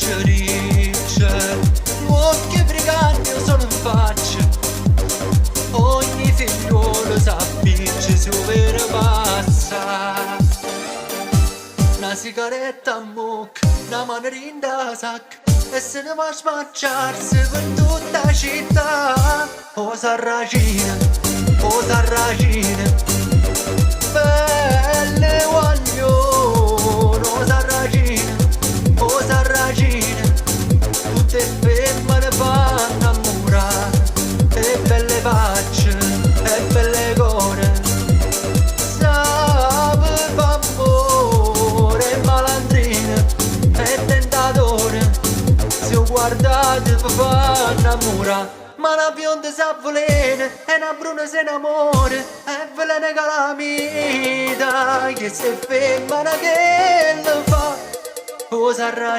Riccia riccia, l'uocchie briganti sono in faccia. Ogni figliuolo s'appiccia se 'o vere passa. Na sigaretta 'mmocca, na mano dint' 'a sacca e se ne va a spacciarsi per tutta la città. O Sarracina, o Sarracina, belle guaglione, o Sarracina, o Sarracina, tutte 'e femmene fanno 'nnammurà, e belle facce, e belle core. Sape fa ammore, è malandrino, è tentatore, se 'o guardate vi fa 'nnammurà. Ma na bionda s'avvelena e na bruna se innamora, è veleno 'e calamita, che se femmena che le fa? O Sarracina.